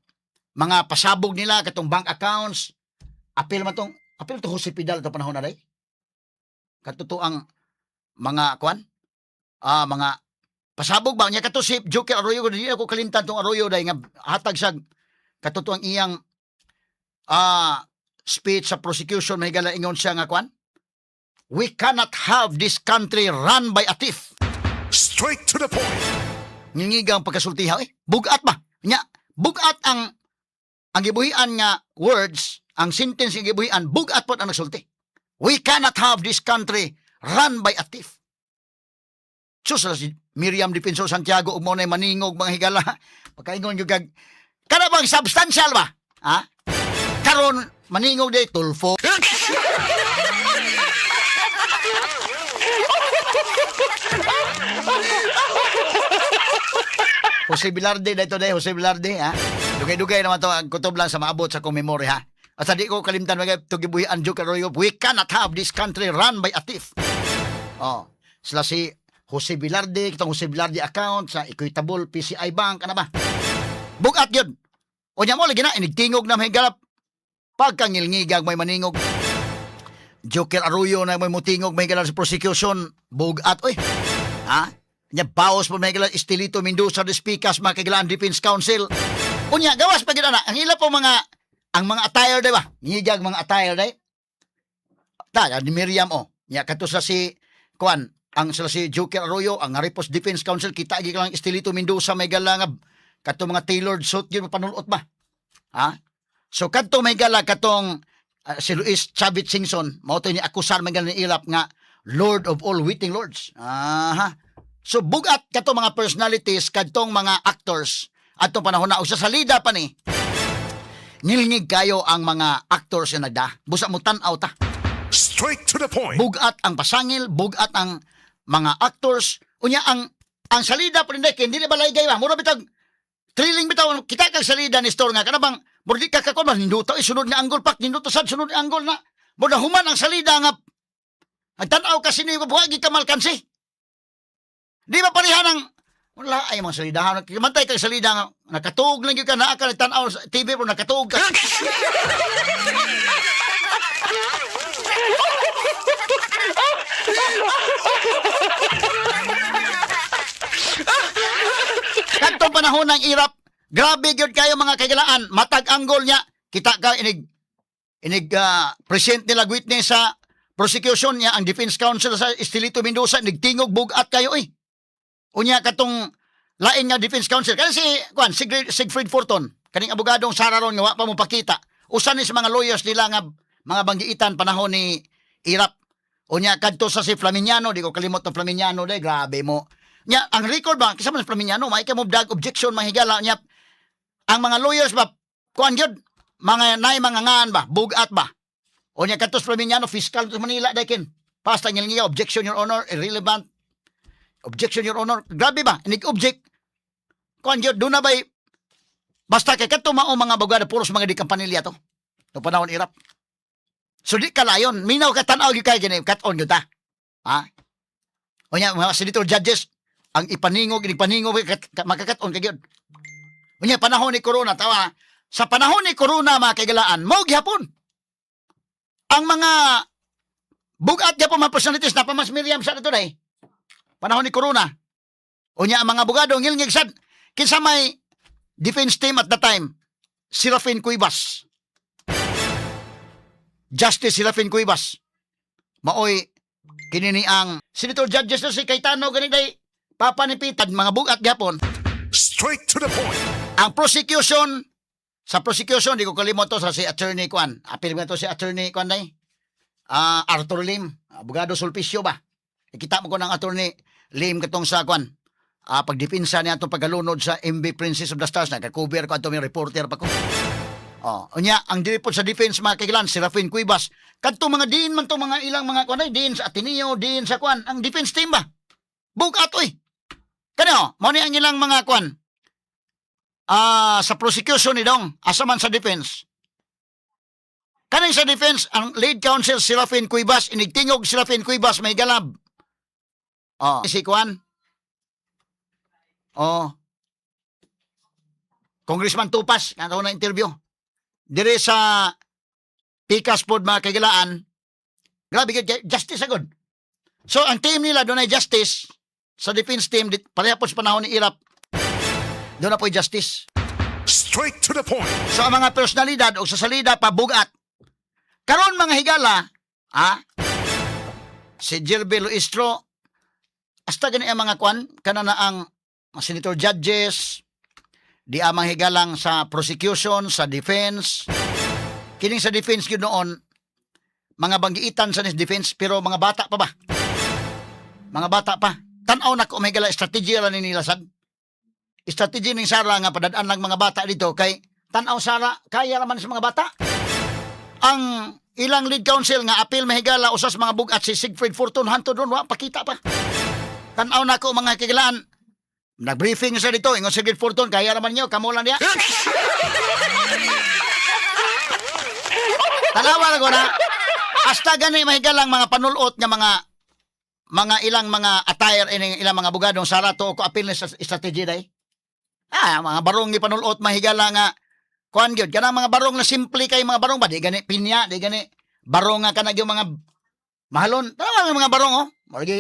Speaker 2: mga pasabog nila katong bank accounts, apil man tong apil to Jose Pidal to panahon na day ang mga kuan mga pasabog ba niya kato si Joker Arroyo. Di ako kalimtan tong Arroyo day nga hatag sa katotoang iyang speech sa prosecution, may gala ingon siya nga kuan, "We cannot have this country run by a thief."
Speaker 1: Straight to the point.
Speaker 2: Ngingigang pagkasultiha eh. Bugat ba? Nya, bugat ang gibuhian nga words, ang sentence nga gibuhian, bugat pod ang nagsulti. "We cannot have this country run by a thief." Sus, si Miriam Defensor Santiago ug mo na maningog, mga higala. Pagkaingon gyud kag kana bang substantial ba? Ha? Karon maningog day Tulfo. Jose Velarde dito day, Jose Velarde ha. Dugay-dugay naman to, ang kutob lang sa maabot sa akong memory ha. Asa di ko kalimtan mga tugibuhian Joker Arroyo, "We cannot have this country run by a thief." Oh, sila si Jose Velarde, kitong Jose Velarde account sa Equitable PCI Bank, ano ba? Bugat yun. O niya mo, lagi na, inigtingog na may galap. Pagkangilngigag may maningog. Joker Arroyo na may mutingog may galap sa prosecution. Bugat, oy. Ha? Nya baos po may galap Estelito Mendoza de Speakers, mga kailangan Defense Counsel. Unya, gawas pa gid na. Ang ila po mga, ang mga attire, di ba? Ngigag mga attire, di? Ta, ni Miriam, oh. Nya, kato sa si, kuan, ang sila si Joker Arroyo, ang Aripos Defense Counsel, kita gi lang Estelito Mendoza may gala nga kato mga tailored suit yun panulot ba? Ha? So kadto may gala katong si Luis Chavit Singson, mao to ni akusar may gala ni Erap nga Lord of all waiting lords. Aha. So bugat kato mga personalities kadtong mga actors atong panahon na og sa salida pa ni nilngig kayo ang mga actors nga nagda. Busa mo tan-aw ta.
Speaker 1: Straight to the point.
Speaker 2: Bugat ang pasangil, bugat ang mga actors. Unya ang salida pa rin kay hindi na balay ba? Mura bitag thrilling bitaw kita kag salida ni store nga kana bang mura di ka kakon ba ninduto eh, sunod nga angle pak ninduto sad sunod nga angle na. Mura human ang salida nga ang tan-aw kasi ni buhagi ka malkansi. Di ba pareha ng wala ay mga salidahan. Mantay kag salida nga nakatuog lang gyud ka naa ka tan-aw sa TV pero nakatuog ka. Kadtong panahon ng Erap, grabe gyud kayo mga kaigalaan, matag anggol niya, kita ka inig inig present nila witness sa prosecution niya ang defense counsel sa Estelito Mendoza nigtingog bugat kayo eh. Unya katong lain nga defense counsel kasi si kuan Siegfried Forton kaning abogadong Sara ron nga wa pa mo pakita. Usa ni sa mga lawyers nila nga mga banggiitan panahon ni Erap. Unya kadto sa si Flaminiano, di ko kalimot ng Flaminiano day, grabe mo. Nya ang record ba kinsa man si Flaminiano, may ka mo dag objection mahigala nya ang mga lawyers ba kuan gyud mga nay mga ngaan ba bugat ba. Unya kadto sa Flaminiano fiscal to Manila day kin. Pasta ngil ngiya objection, your honor, irrelevant. Objection, your honor. Grabe ba? Inig object. Kuan gyud doon na bay basta kay kadto mao mga abogado puros mga di kampanilya to. To panahon Erap. So di kalayon, minaw ka tan-aw gyud kay gini, cut on gyud ta. Ha? Unya mga senator judges ang ipaningog ipaningog makakat-on ka gyud. Unya panahon ni Corona tawa sa panahon ni Corona mga kaigalaan, mao gihapon. Ang mga bugat gyapon mga personalities na pa mas Miriam sa ato day. Panahon ni Corona. Unya ang mga abogado ngilngig sad kinsa may defense team at the time, Serafin Cuevas. Justice Serafin Cuevas. Maoy kini ni ang senator judges na si Cayetano gani day papa ni Pitad mga bugat gyapon.
Speaker 1: Straight to the point.
Speaker 2: Ang prosecution sa prosecution di ko kalimot to sa si attorney Kwan. Apil mo to si attorney Kwan day. Ah, Arthur Lim, abogado Sulpicio ba? Ikita mo ko ng attorney Lim katong sa Kwan. Ah, pagdepensa niya atong pagkalunod sa MV Princess of the Stars, nagka-cover ko ato may reporter pa ko. Oh, unya ang dili po sa defense mga kailan Serafin Cuevas. Kadto mga diin man to mga ilang mga kwan ay diin sa Ateneo, diin sa kwan, ang defense team ba? Bugat oy. Kano, mao ni ang ilang mga kwan. Ah, sa prosecution ni dong, asa man sa defense. Kaning sa defense, ang lead counsel Serafin Cuevas, inigtingog Serafin Cuevas may galab. Oh, si kwan. Oh. Congressman Tupas, kanto na interview. Dire sa Pikas pod mga kagilaan, grabe gyud justice agad. So ang team nila doon ay justice sa defense team pareha po sa panahon ni Erap. Doon na po justice.
Speaker 1: Straight to the point.
Speaker 2: So ang mga personalidad o sa salida pa bugat. Karon mga higala, ha? Si Jerby Luistro hasta gani ang mga kwan kana na ang mga senator judges di amang higalang sa prosecution, sa defense. Kining sa defense gyud noon mga banggiitan sa defense pero mga bata pa ba? Mga bata pa. Tan-aw na ko may higala strategy ra ni nila sad. Strategy ning Sara nga padad-an lang mga bata dito kay tan-aw Sara kaya raman sa mga bata. Ang ilang lead counsel nga appeal mahigala usas mga bugat si Siegfried Fortune hantod ron wa pakita pa. Tan-aw na ko mga kagilaan. Nag-briefing siya dito, ingon Siegfried Fortune, kaya raman niyo, kamo lang niya. Tanawa ra ko na. Hasta gani mahigalang mga panulot nga mga ilang mga attire ining ilang mga abogadong Sara to ko apil ni sa strategy day. Ah, mga barong ni panulot mahigala nga kuan gyud kanang mga barong na simple kay mga barong ba di gani pinya, di gani barong nga kanang yung mga mahalon. Tanawa nga mga barong oh. Murag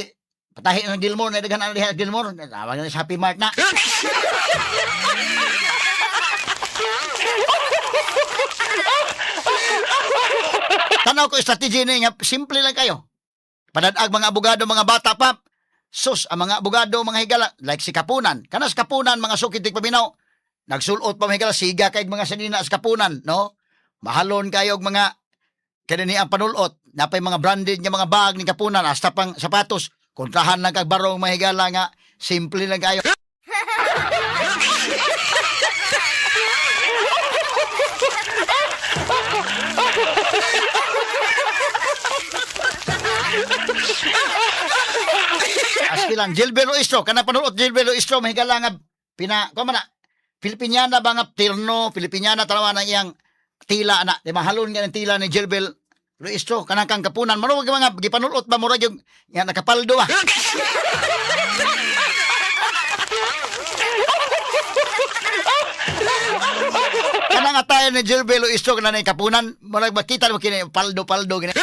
Speaker 2: patahi ng Gilmore na daghan diha Gilmore. Tawag na sa Happy Mart na. Tanaw ko strategy ni nga simple lang kayo. Padadag mga abogado, mga bata pa. Sus, ang mga abogado, mga higala, like si Kapunan. Kanas Kapunan, mga sukit di paminaw. Nagsulot pa mga higala, siga kay mga sinina sa Kapunan, no? Mahalon kayo og mga kanini ang panulot. Napay mga branded nga mga bag ni Kapunan, hasta pang sapatos. Kontrahan lang kag barong mga higala nga, simple lang kayo. Aski lang, Gilbert Istro, kana panulot Gilbert Istro, mahigala nga, pina, kuha man na, Filipiniana ba nga tirno, Filipiniana tanawa na iyang tila na, di mahalon nga ng tila ni Gilbert Luistro, kanang kang kapunan, maruwag mga gipanulot ba murag yung nga nakapaldo ah. Kanang atayan ni Gilbert Luistro kana ni kapunan, murag makita mo kini paldo-paldo gini.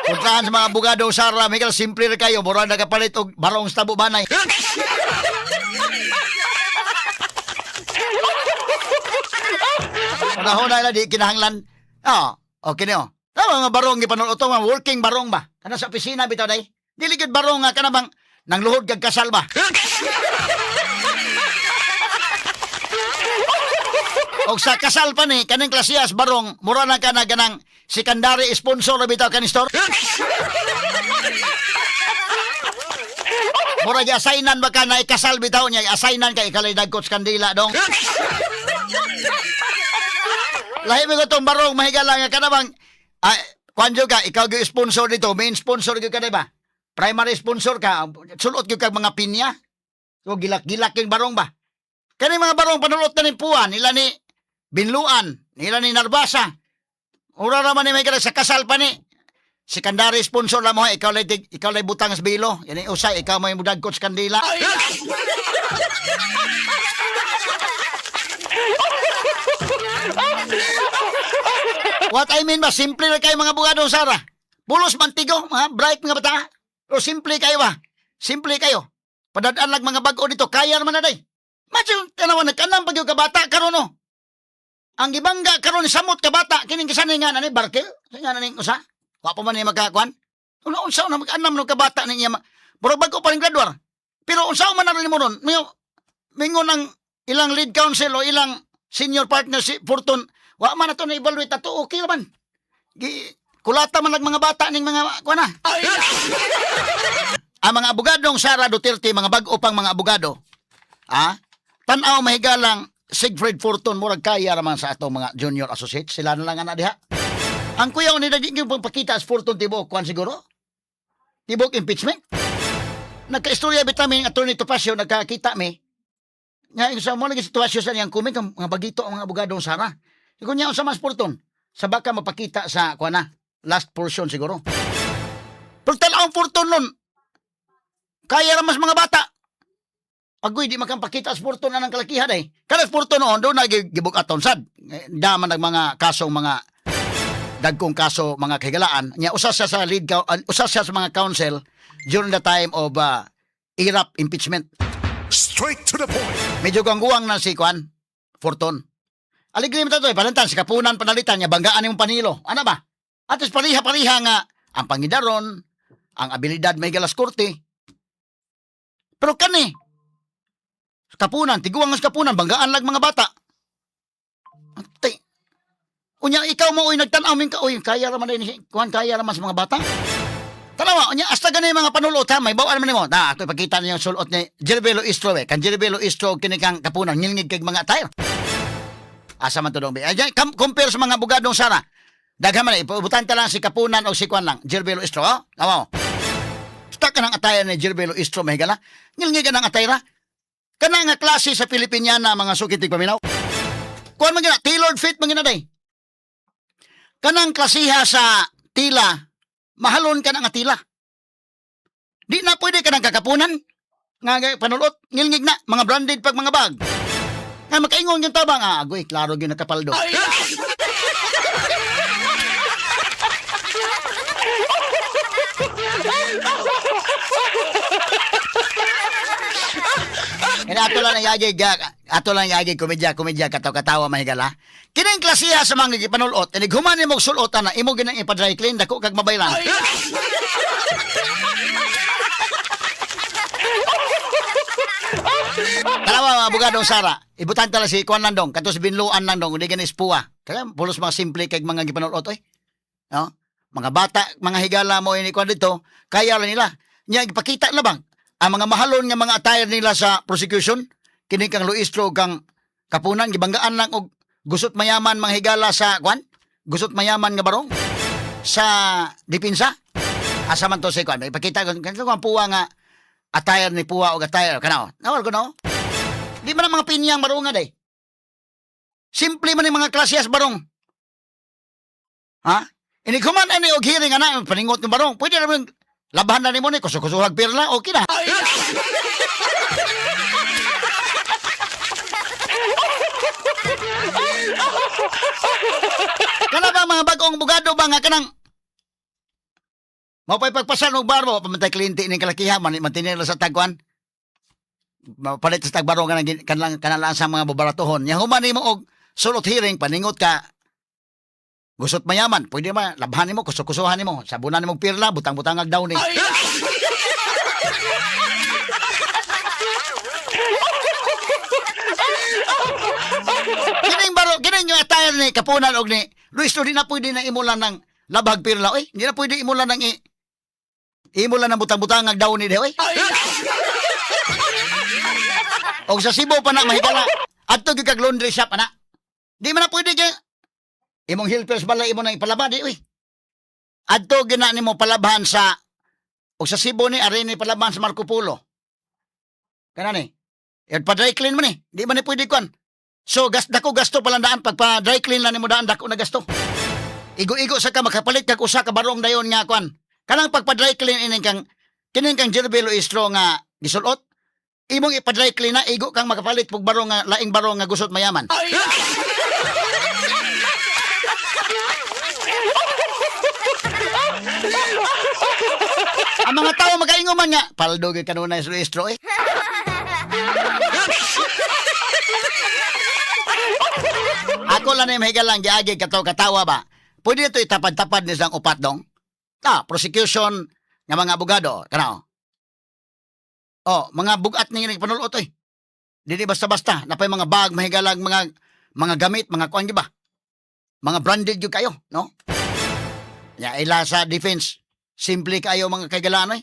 Speaker 2: Puntahan sa mga abogado Sara, Miguel, simple ra kayo, murag nakapalit og barong sa tabo banay. Panahon na di kinahanglan. Ah, okay niyo. Tama mga barong gipanulot mga working barong ba? Kana sa opisina bitaw day. Dili gyud barong nga kana bang nang luhod kag kasal ba? Og sa kasal pa ni kaning klasiyas barong mura na ka na ganang secondary sponsor na bitaw kani store. Mura gi assignan ba ka na ikasal bitaw niya assignan ka ikalay dagkot sa kandila dong. Lahi mo ko tong barong mahigala nga kana bang ay kwanjo ka ikaw gyud sponsor dito, main sponsor gyud ka, di ba? Primary sponsor ka, sulot gyud kag mga pinya. So gilak-gilak yung barong ba? Kani mga barong panulot na ni Puan, nila ni Binluan, nila ni Narbasa. Ura raman ni may sa kasal pa ni. Secondary sponsor lang mo, ha, ikaw lay, ikaw lay butang sa bilo. Yan ay usay, ikaw may mudagkot sa kandila. What I mean ba, simple na kayo mga abogado, Sara. Bulos mantigo, mga bright mga bata. Pero simple kayo ba? Simple kayo. Padadaan lang mga bago dito, kaya naman na day. Imagine, tanawa, nagkanang pag yung kabata, karon no. Ang gibangga karon samot kabata, kining kisanay nga na ni Barkel, nga na ni usa. Wa pa man ni magkakuan. Una unsa na mag-anam no kabata ni niya. Pero bago pa rin graduar. Pero unsa man na rin mo ron, mingon ang ilang lead counsel o ilang senior partner si Fortune, wa man na to na-evaluate ato, okay man. Gi, kulata man lang mga bata ning mga kuan na. Ang mga abogadong Sara Duterte, mga bag-o pang mga abogado, ah, tan-aw mahigalang Siegfried Fortune, murag kaya raman sa atong mga junior associates, sila na lang ana diha. Ang kuya ni dagi yung pagpakita as Fortune tibok kuan siguro. Tibok impeachment. Nagkaistorya bitamin Attorney Topacio, nagkakita mi. Nga sa mo naging sitwasyon sa niyang kumik ang mga bagito ang mga abogadong Sara. Ikaw niya unsa mas Fortune sa baka mapakita sa kuan na last portion siguro. Pero tan-aw ang Fortune nun. Kaya ra mas mga bata. Agoy, di makampakita sa Fortune na ng kalakihan eh. Kada sa Fortune noon, doon nagibuk-aton sad. Eh, daman ng mga kasong mga dagkong kaso mga kahigalaan. Nya usa siya sa lead usa siya sa mga counsel during the time of Erap impeachment.
Speaker 1: Straight to the point.
Speaker 2: Medyo gangguwang na si Kwan Fortune. Aligri mo tato eh, palantan sa kapunan panalitan niya banggaan imong panilo. Ano ba? Atos pariha-pariha nga ang pangidaron, ang abilidad may galas korte. Pero kani kapunan, tiguang sa kapunan, banggaan lang mga bata. Antay. Unya ikaw mo oy nagtan-aw min ka oy kaya ra man ni kuan kaya ra man sa mga bata. Tanawa, unya hasta gani mga panulot ha, may bawal man nimo. Na, ako ipakita niyo ang sulot ni Jervelo Istro eh. Kan Jervelo Istro kini kang kapunan ngilngig kay mga attire. Asa man to dong be. Ay, compare sa mga abogadong Sara. Daghan man ipubutan ta lang si Kapunan o si Kwan lang, Jervelo Istro, oh. Awa. Basta ka ng attire ni Jervelo Istro mahigala. Ngilngig ka ng attire. Kana nga klase sa Pilipiniana mga sukit paminaw. Kuan man gina, tailored fit man gina day. Kanang klasiha sa tila, mahalon ka na nga tila. Di na pwede ka ng kakapunan. Nga panulot, ngilngig na, mga branded pag mga bag. Nga makaingon yung tabang, ah, agoy, klaro yun nakapaldo. Kaya ato lang ang yagig, ato lang ang yagig, komedya, komedya, kataw-katawa, mahigala. Kining klasiha sa mga gipanulot, inig human ni mong sulot, ana, imo ginang ipa-dry clean, dako kag mabaylan. Tarawa mga abogadong Sara, ibutan tala si Kuan Landong, kato si Binluan Landong, hindi ganis puwa. Kaya pulos mga simple kay mga gipanulot, oy. No? Mga bata, mga higala mo ini kuan dito, kaya lang nila. Nya ipakita na bang ang mga mahalon nga mga attire nila sa prosecution, kini kang Luistro kang Kapunan gibanggaan lang og gusot mayaman mga higala sa kuan, gusot mayaman nga barong sa dipinsa. Asa man to si kuan, ipakita ko kanto ang puwa nga attire ni puwa og attire kanao. Nawal ko no. Di man ang mga pinyang barunga day. Simple man yung mga klasiyas barong. Ha? Inig human ani og hearing ana paningot ng barong. Pwede naman labahan na nimo ni kusukusuhag pirla, okay na. Kana ba mga bagong bugado ba nga kanang Mao pa'y pagpasan og barbo, pamantay kliyente ning kalakiha man mantinil sa tagwan. Mapalit sa tagbaro nga nang kanang kanalaan sa mga babaratohon. Nya human nimo og sulot hearing paningot ka gusot mayaman, pwede ma labhan nimo, kusukusuhan nimo, sabunan nimo og pirla, butang-butang ag downy. Kining baro, kining yung attire ni Kapunan og ni Luis di na pwede na imo lang ng labhag pirla oy. Di na pwede imo lang ng imo lang ng butang-butang ag downy di oy. Og sa Cebu pa na mahigala. Adto gyud kag laundry shop ana. Di man na pwede kay imong helpers bala imo nang ipalaba di oy. Adto gyud na nimo palabhan sa og sa Cebu ni ari ni palabhan sa Marco Polo. Kana ni. E pa dry clean man ni. Di man ni pwede kwan. So gas dako gasto palandaan pag pa dry clean lang nimo daan dako na gasto. Igo-igo sa ka makapalit kag usa ka barong dayon nga kwan. Kanang pagpa dry clean ining kang kining kang Jervelo Istro nga gisulot imong ipa dry clean na igo kang makapalit pug barong nga laing barong nga gusot mayaman. Ang mga tao magaingon man nga paldo gyud kanunay sa Istro eh. Ako lang na yung mahigalang giagi kataw katawa ba. Pwede ito itapad-tapad ni sang upat dong. Ah, prosecution nga mga abogado, kanao. Oh, mga bugat ni panulot oy. Dili basta-basta, napay mga bag, mahigalang mga mga gamit, mga kuan ba? Mga branded gyud kayo, no? Ya ila sa defense, simple kayo mga kaigalaan oy.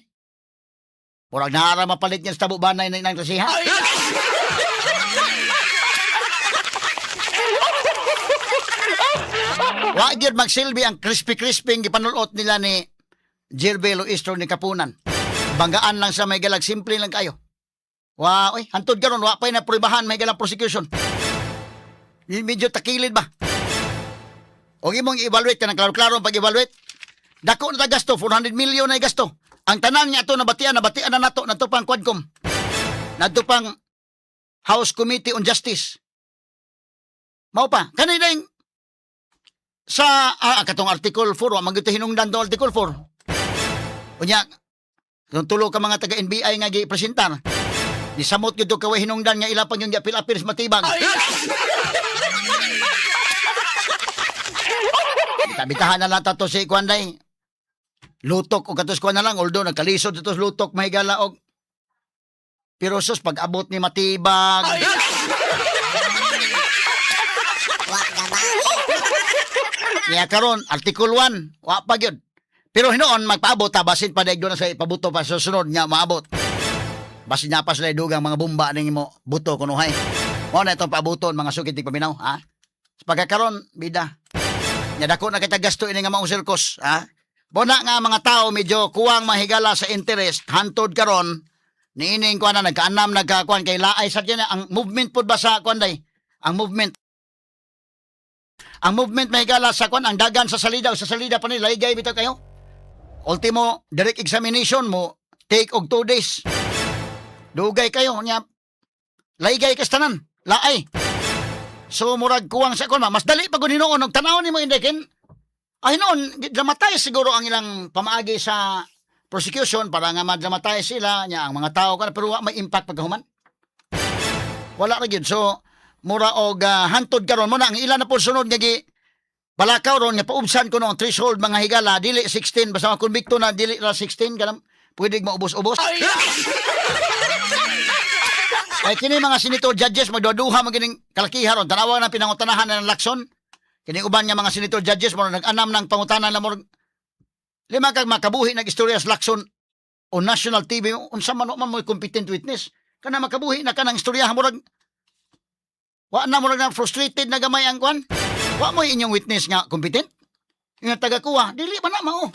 Speaker 2: Murag naara mapalit niya sa tabo banay na inang klasiha. Wa gyud magsilbi ang crispy-crispy gipanulot nila ni Jervelo Istro ni Kapunan. Banggaan lang sa may galag, simple lang kayo. Wa, oy, hantod karon wa pa'y naprubahan may galang prosecution. Medyo takilid ba? O imong i-evaluate ka ng klaro-klaro ang pag-evaluate. Dako na ta gasto, 400 million na gasto. Ang tanan nga ato nabatian, nabatian na nato, nato pang Quadcom. Nato pang House Committee on Justice. Mao pa, kanina yung sa katong Article 4, wa man gyud hinungdan tong Article 4. Unya, kung tulo ka mga taga NBI nga gipresentar, di samot gyud to kaway hinungdan nga ila pang yung giapil-apil sa matibag. Bitahan na lang ta to si Kwanday. Lutok o katos kuan na lang, although nagkalisod ito lutok mahigala og pero sus pag abot ni matibag.
Speaker 3: Wa gabae.
Speaker 2: Niya karon Article 1, wa pa gyud. Pero hinuon magpaabot ta basin pa daig na sa ipabuto pa sa susunod nga maabot. Basin na pa sila dugang mga bomba ning imo buto kunuhay. Mao na itong paabuton mga sukit paminaw, ha? Sa pagkakaron bida. Nya dako na kita gasto ini nga maong sirkos, ha? Bona nga mga tao medyo kuwang mahigala sa interest hantod karon niining kuan na nagkaanam nagkakuan kay laay sa diyan ang movement pud ba sa kuan day ang movement. Ang movement, mga higala, sa kwan, ang dagan sa salida o sa salida pa ni laygay bitaw kayo. Ultimo, direct examination mo take og 2 days. Dugay kayo nya. Laygay kas tanan, laay. So murag kuwang sa kwan, mas dali pa gud hinuon og tan-awon nimo, Inday Ken. Ay noon, dramatize siguro ang ilang pamaagi sa prosecution para nga ma-dramatize sila nya ang mga tao kana, pero wa may impact pagkahuman. Wala ra gyud. So mura og hantod karon mo na ang ila na po sunod nga gi balakaw ron nga paubsan kuno ang threshold, mga higala, dili 16, basta makonbikto na, dili ra 16 kanang pwede maubos-ubos. Kay kini mga senator judges magduha man kining kalakiha ron. Tanawa na pinangutanahan na ng Lacson. Kini uban nga mga senator judges mo nag-anam ng pangutana na mo lima kag makabuhi nag istorya sa Lacson o national TV, unsa man man mo competent witness kana makabuhi na kanang istorya, murag wa na, murag na frustrated na gamay ang kwan. Wa mo inyong witness nga competent nga taga kuha, dili man na mao.